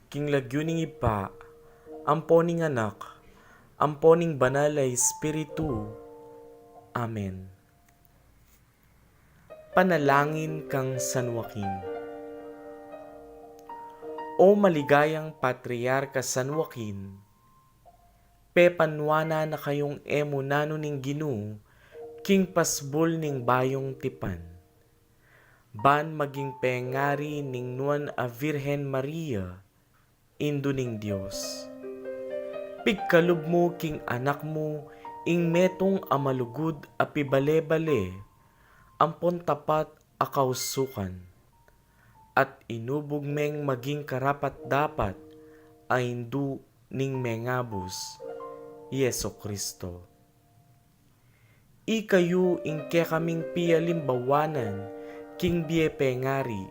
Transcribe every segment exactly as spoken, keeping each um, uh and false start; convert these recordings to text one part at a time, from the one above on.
King lagyu ning Ibpa, ampo ning Anak, ampo ning Banal a Espiritu. Amen. Panalangin kang San Joaquin. O maligayang Patriarka San Joaquin, pepanuanan na kayung e mu nanu ning Ginu king pasbul ning bayung tipan. Ban maging pengari ning Nuan a Virgen Maria, Indu ning Dios. Pigkalub mu king Anak mu ing metung a malugud a pibale-bale ampon tapat a kausukan, at inubug meng maging karapat-dapat a indu ning mengabus, Jesucristo. Ikayu ing kekaming pialimbawanan king bie pengari.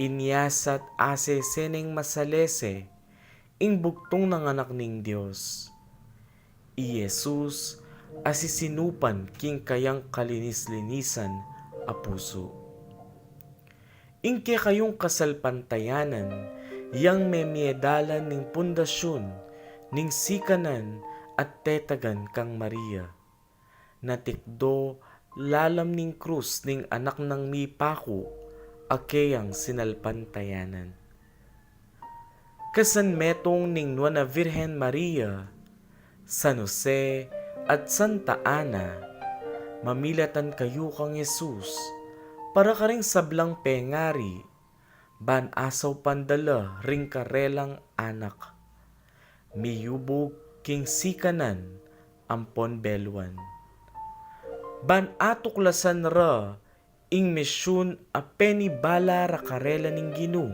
Inya sa't asese neng masalese ing bugtung nang Anak ning Dios, i Jesus, a sisinupan king kayang kalinis-linisan a pusu. Ing kekayung kasalpantayanan yang memie dalan ning pundasyun ning sikanan at tetagan kang Maria, na tikdo lalam ning krus ning Anak nang mipaku a keyang sinalpantayanan. Kasanmetung ning Nuan a Virgen Maria, San Jose, at Santa Ana, mamilatan kayu kang Jesus para karing sablang pengari, ban asaupan da la ring karelang anak miyubug king sikanan ampon beluan, ban atuklasan ra ing misyun a penibala ra karela ning Ginu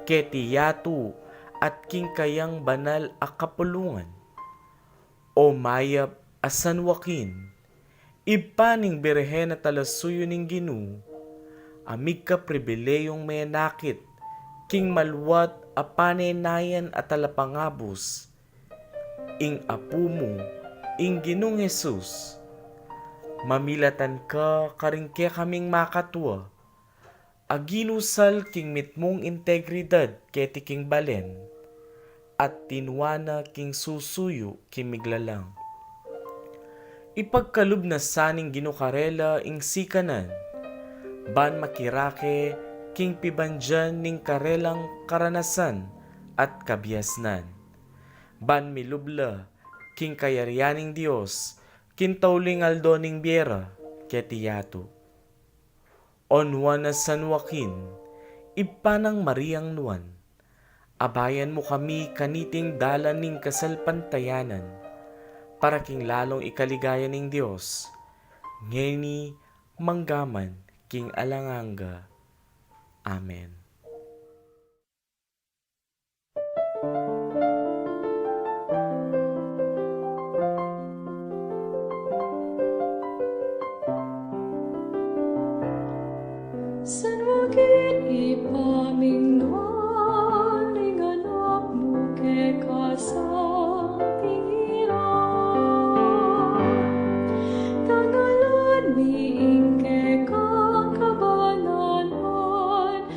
keti yatu at king kayang banal a kapulungan. O mayap a San Joaquin, ibpa ning Birhen a talasuyu ning Ginu, a migkapribileyung menakit king maluat a panenayan a talapangabus, ing Apu mu, ing Ginung Jesus, mamilatan ka karing kekaming makatua a ginusal king mitmung integridad keti king balen, at tinua na king susuyu king miglalang. Ipagkalub na sa ning Ginu karela ing sikanan, ban makirake king pibandian ning karelang karanasan at kabiasnan, ban milub la king kayarian ning Dios king tauling aldo ning bie ra keti yatu. O Nuan a San Joaquin, ibpa nang Mariang Nuan, abayan mu kami kaniting dalan ning kasalpantayanan, para king lalung ikaligaya ning Dios, ngeni, manggaman king alang angga. Amen. San Joaquin, ibpa ming nuan, ing anak mu keka sa tingira. Tangalan mi ing kekang kabanalan,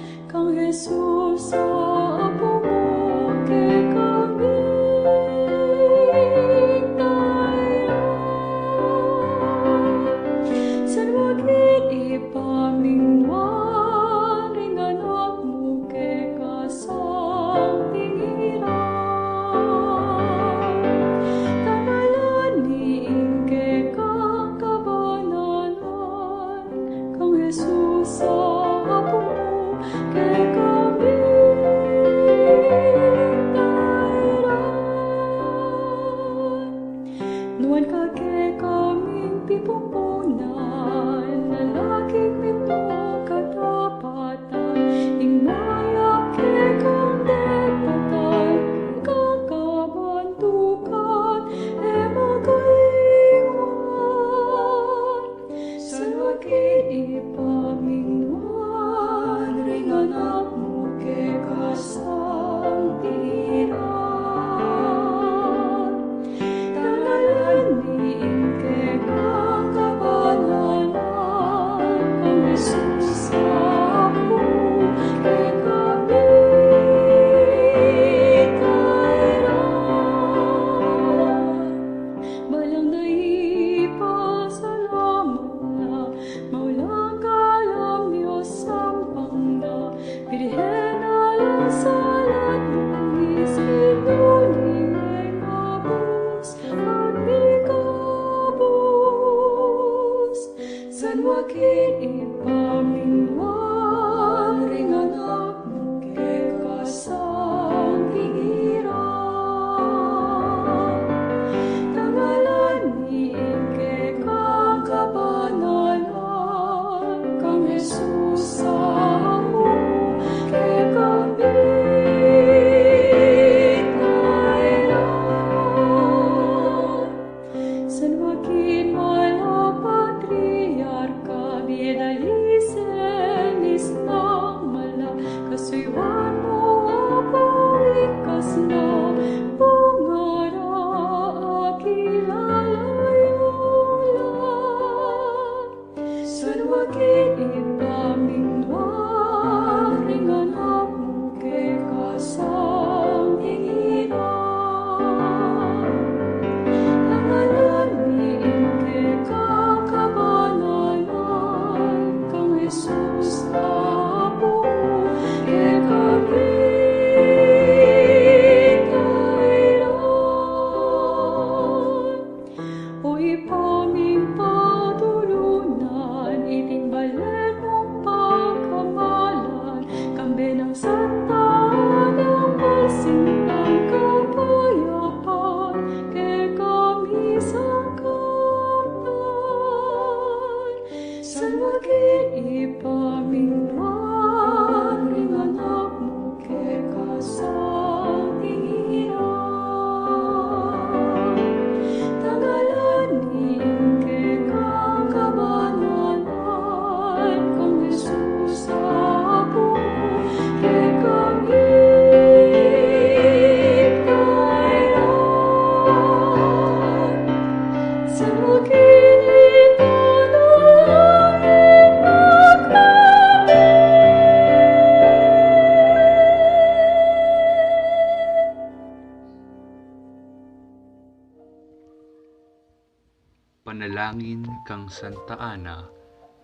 Panalangin kang Santa Ana,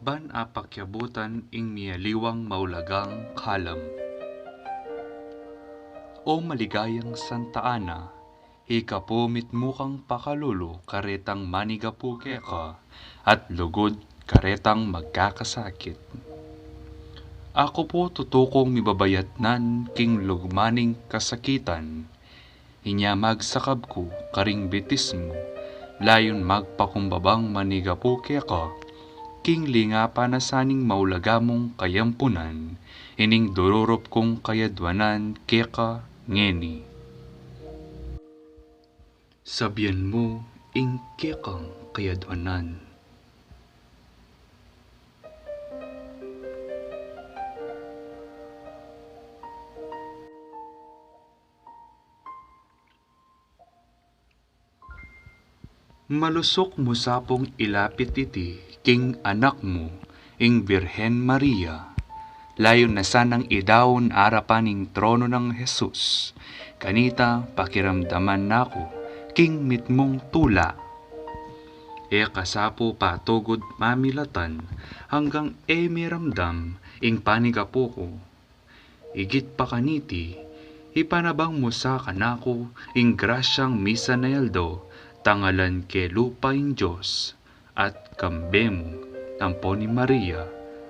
ban apakiabutan ing mialiwang maulagang kalam. O maligayang Santa Ana, ika pu mitmu kang pakalulu karetang manigapu keka, at lugud karetang magkakasakit. Aku pu tutu kung mibabayatnan king lugmaning kasakitan, inya magsakab ku karing bitis mu, layun magpakumbabang manigapu keka, king lingapan na saning maulaga mung kayampunan, ining dururup kung kayadwanan keka ngeni. Sabian mu ing kekang kayadwanan. Malusuk mu sa pung ilapit iti king anak mu, ing Birhen Maria. Layun na sanang idaun arapan ning trono nang Jesus. Kanita pakiramdaman na ku king mitmung tula. E ka sa pu patugud mamilatan anggang e miramdam ing panigapu ku. Igit pa kaniti, ipanabang mu sa kanaku ing grasyang misan a aldo, tangalan ke lupa ing Dios, at kambe mu ampon i Maria,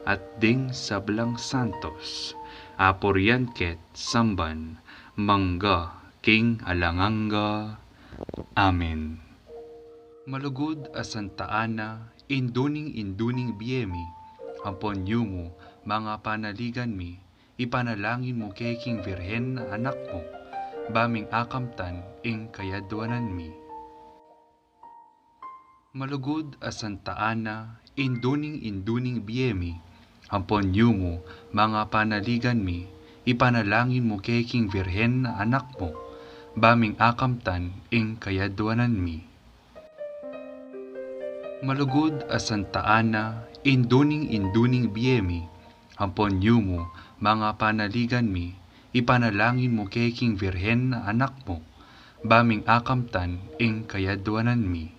at ding sablang santos, apurian ke't samban, mangga king alang angga. Amen. Malugud a Santa Ana, indu ning indu ning bie mi, ampon yumu mangapanaligan mi, ipanalangin mu ke king Birhen a anak mu, ba ming akamtan ing kayadwanan mi. Malugud a Santa Ana, indu ning indu ning bie mi, ampon yumu mangapanaligan mi, ipanalangin mu ke king Birhen a anak mu, ba ming akamtan ing kayadwanan mi. Malugud a Santa Ana, indu ning indu ning bie mi, ampon yumu mangapanaligan mi, ipanalangin mu ke king Birhen a anak mu, ba ming akamtan ing kayadwanan mi.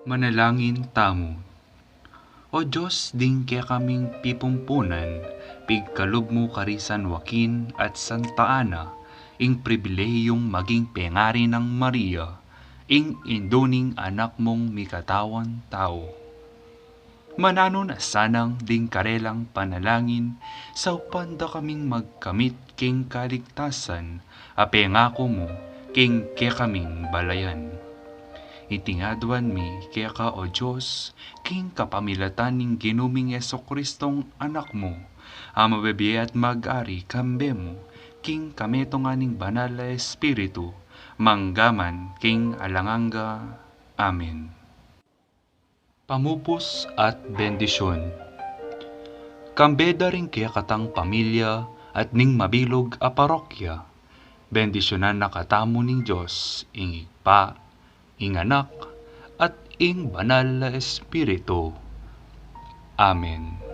Manalangin tamu. O Dios, ding kekaming pipumpunan, pigkalub mu kari San Joaquin at Santa Ana ing pribilehiyung maging pengari nang Maria, ing indu ning Anak mung mikatawan tau. Mananu na sanang ding karelang panalangin saupan da kaming magkamit king kaligtasan a pengaku mu king kekaming balayan. Iti ngan aduan mi keka, O Dios, king kapamilatan ning Ginu ming Jesucristong Anak mu, a mabibie at mag-ari kambe mu king kametungan ning Banal a Espiritu, mangga man king alang angga. Amen. Pamupus at bendisyun. Kambe da ring kekatang pamilya at ning mabilug a parokya, bendisyunan na katamu ning Dios, ing Ibpa, ing Anak, at ing Banal a Espiritu. Amen.